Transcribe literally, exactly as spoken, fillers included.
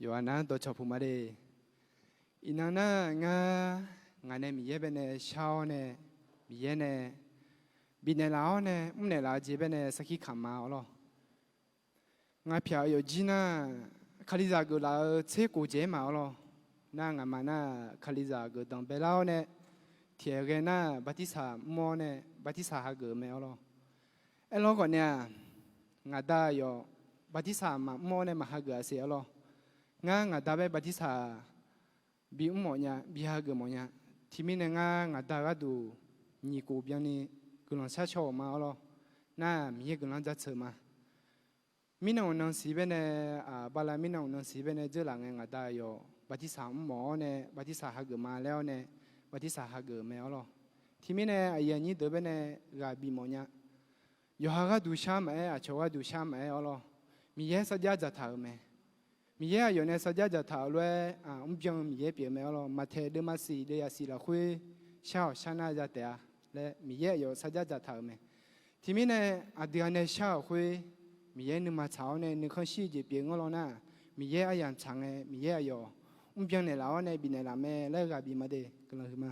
Yawqha nar dawqcawq puq ma de. Iqnan nar ngar, ngaq nae Miqyaer baenae shar-awr nae, Miqyaer nae bifnaeq laf-awr nae mrnaeq laf-eu jeq baenae sarkir kamq ma awr lawr. Ngaq pyaq-eu yawfjir nar, Kalizaq geuflaf-eu tser khof dzaeq-aer ma awr lawr. Nar ngaqma nar, Kalizaq geufdanq baelar-awr nae tiqaer ghae nar bartirsaq mr-awr nae bartirsaq hageuf-eu mae awr lawr. Aerlawr khawf nae-aq, ngaq da yawf bartirsaq maqmr-awr nae maq hageuf-a siq awr lawr. Ngar ngaq da bae bartirsaq bimr mawf nya, bi hageuf mawf nya. Tiqmirnae ngar ngaq da gharduq nyiq khof byanni guiqlanq shar caw-euq ma awr lawr. Nar Miqyaer guiqlanq jaceuq ma. Mirnan uqnan siq baenae, bala mirnan uqnan siq baenae dzeurlaf ngae ngaq da yawf bartirsaq mr mawf-awr nae bartirsaq hageuf ma laer-awr nae bartirsaq hageuf-euq mae awr lawr. Tiqmirnae aqyuif aqnyir deuq baenae ghaq bif mawf nya. Yawqha gharduq shar maqaer, aqcawq gharduq shar maqaer awr lawr. Miqyaer sarjax dzaqtaq-euq mae. Miqyaer aqyawf nae sarjax dzaqtaq-euq lof-aer mrbyan-eu Miqyaer pyeuf-eu mae awr lawr. Maqtaeq deuvma siq deuv yasiq lafkhoer shar-awq shar nar ya taef-a laer Miqyaer aqyawf sarjax dzaqtaq-euq mae. Tiqmirnae aqdui-a nae shar-euq khoer Miqyaer nuima tsaq-awr nae nuikhanr shir-eu jeq pyeuf nganr lawr nar, Miqyaer aryamq tsaq ngae Miqyaer aqyawf mrbyan naeqlaf-awr nae bifnaeq laf mae laer ghaq bif ma de. Guiqlanq huiqma.